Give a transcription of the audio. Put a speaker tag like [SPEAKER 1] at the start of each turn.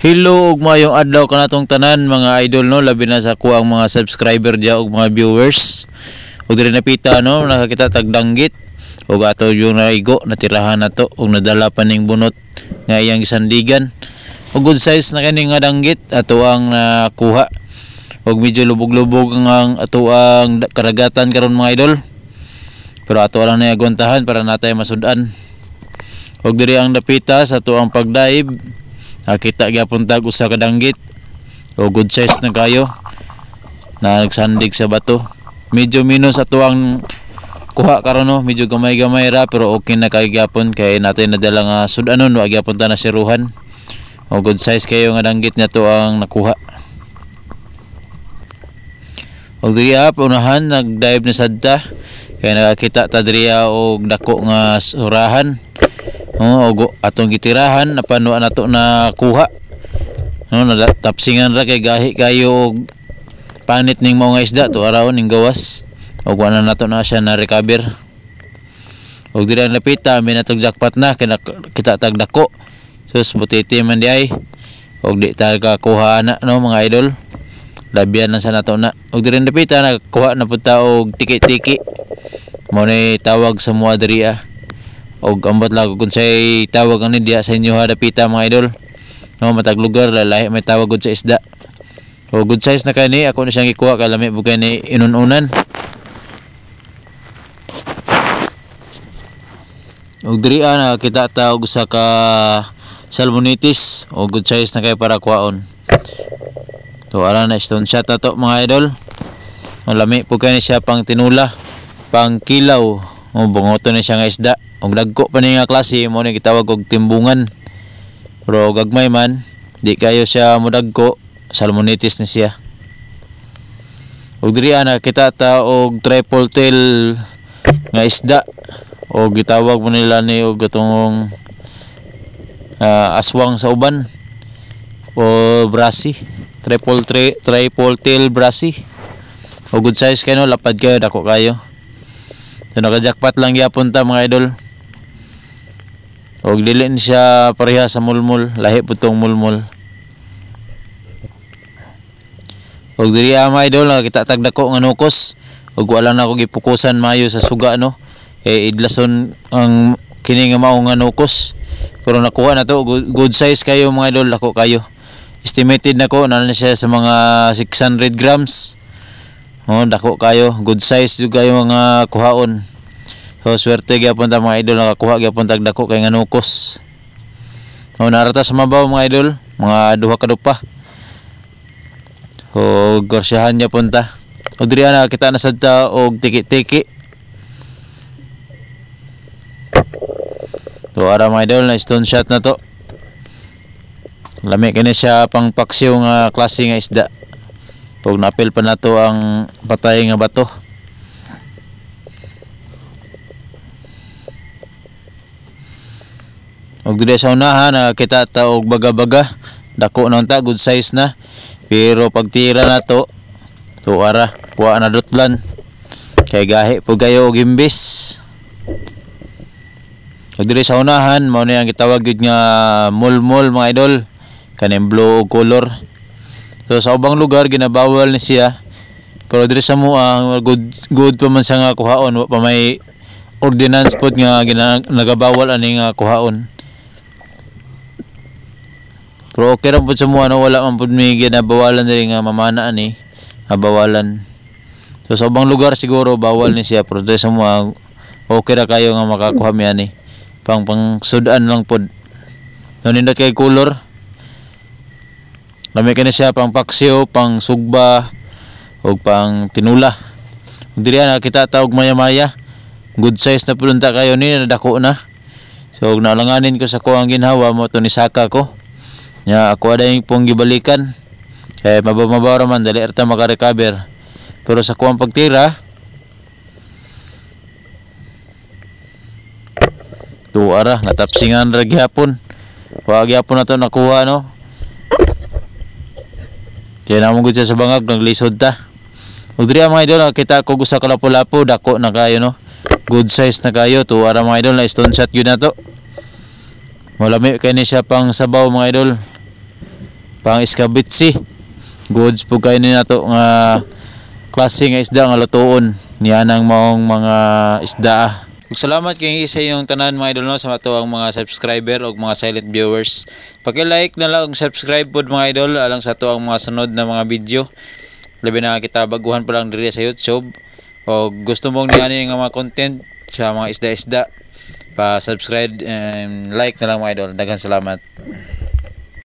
[SPEAKER 1] Hello ug maayong adlaw kanatong tanan, mga idol, no, labi na sa kuang mga subscriber diya ug mga viewers. Ug diri napita, no, nakakita tag danggit ug ato yung naigo, natirahan nato ug nadala pa ning bunot nga iyang gisandigan. Ug good size na kini nga danggit ato ang nakuha. Ug medyo lubog-lubog ang ato ang karagatan karon, mga idol. Pero ato lang na agwantahan para natay masud-an. Ug diri ang dapita sa ato ang pagdive, nakita gyapon tag usa ka danggit o good size na kayo na nagsandig sa bato. Medyo minus ato ang kuha karon, no, medyo gamay-gamay ra, pero okay na kay gyapon kay natin nadala nga sud-anon, wa gyapon ta nasiruhan. O good size kayo nga danggit na to ang nakuha. Og diri unahan nagdive na sad ta kay nakakita ta diri og dako nga surahan. Oh, og atong gitirahan apan wa nato nakuha. No, tapsingan ra kay gahi kayo og panit ning mao nga isda to araon ning gawas. Og wa na nato na siya na recover. Og diri ang lapita, may natog jackpot na kay kita tag dako. Sus, butiti man di ay. Og di ta kakuha na, no, mga idol. Labian lang sa nato na. Og diri ang lapita, nakakuha na pud ta og tiki-tiki. Mao ni tawag sa mua diri ah. Og ambot lang kung say tawag ani diya sa inyo ha dapita, mga idol. No, matag lugar lalahi may tawag gud sa isda. O good size na kani, ako na siyang gikuha kay lami bugay ni inununan. Og diri nakakita ta og usa ka salmonitis o good size na kay para kuhaon. To ara na stone shot na to, mga idol. O lami pud kay ni siya pang tinula, pang kilaw. O bungoto ni siya nga isda. Og dagko pa ni nga klase mo ni gitawag og timbungan. Pero gagmay man, di kayo siya modagko, salmonitis ni siya. Og diri nakita ta og triple tail nga isda o gitawag mo nila ni og atong aswang sa uban o brasi, triple tail brasi. O good size kayo, no, lapad kayo, dako kayo. So naka-jackpot lang gyapon ta, mga idol. Og dili ni siya pareha sa mulmul, lahi pud tong mulmul. Og diri mga idol, nakakita tag dako nga nukos. Og wala na ako gipukusan maayo sa suga, no. Eh idlason ang kini nga mao nga nukos. Pero nakuha na to, good size kayo, mga idol, dako kayo. Estimated nako na na siya sa mga 600 grams. Oh, dako kayo, good size jud kayo mga kuhaon. So swerte gyapon ta, mga idol, nakakuha gyapon tag dako kay nga nukos. Oh, narata sa mabaw, mga idol, mga duha ka dupa. So gorsyahan gyapon ta. O diri nakita na sad ta og tiki-tiki. To ara, mga idol, na stone shot na to. Lami kini siya pang paksiw nga klase nga isda. Ug napil pa nato ang patay nga bato. Ug diri sa unahan nakita ta og baga-baga, dako na unta, good size na. Pero pagtira nato, to ara, wa na dutlan. Kay gahi pud kayo og imbis. Ug diri sa unahan mao ni ang gitawag gyud nga mulmul, mga idol, kaning blue color. So sa ubang lugar ginabawal ni siya. Pero diri sa mua good pa man siya nga kuhaon, wa pa may ordinance pod nga nagabawal ani nga kuhaon. Pero okay ra pud sa mua, no, wala man pud may ginabawalan diri nga mamana ani, nga bawalan. So sa ubang lugar siguro bawal ni siya, pero diri sa mua okay ra kayo nga makakuha mi ani. Pang sudan lang pod. No, nindot kay color. Lami kini siya pang paksiw, pang sugba ug pang tinula. Ug diri nakita ta og maya-maya. Good size na pud unta kayo ni, nadako na. So ug nalanganin ko sa kuang ginhawa mo to ni saka ko. Nya ako aday pong gibalikan. Kay mabaw-mabaw ra man, dali ra ta maka-recover. Pero sa kuang pagtira, tuwa ra, natapsingan ra gihapon. Wa gihapon na to nakuha, no. Kaya namong gud siya sa bangag, naglisod ta. Ug diri mga idol, nakita ko usa ka lapu-lapu, dako na kayo, no. Good size na kayo, tuwa ra, mga idol, na stone shot gyud na to. Malami kay ni siya pang sabaw, mga idol. Pang iskabitsi. Goods po kayo ni nato nga klase nga isda nga lutuon. Niya nang maong mga isda. Ug salamat kay sa inyong tanan, mga idol, no, sa ato ang mga subscriber ug mga silent viewers. Paki-like na lang ug subscribe pod, mga idol, alang sa ato ang mga sunod na mga video. Labi na kita baguhan pa lang diri sa YouTube. O gusto mong niani nga mga content sa mga isda-isda, pa-subscribe and like na lang, mga idol. Daghang salamat.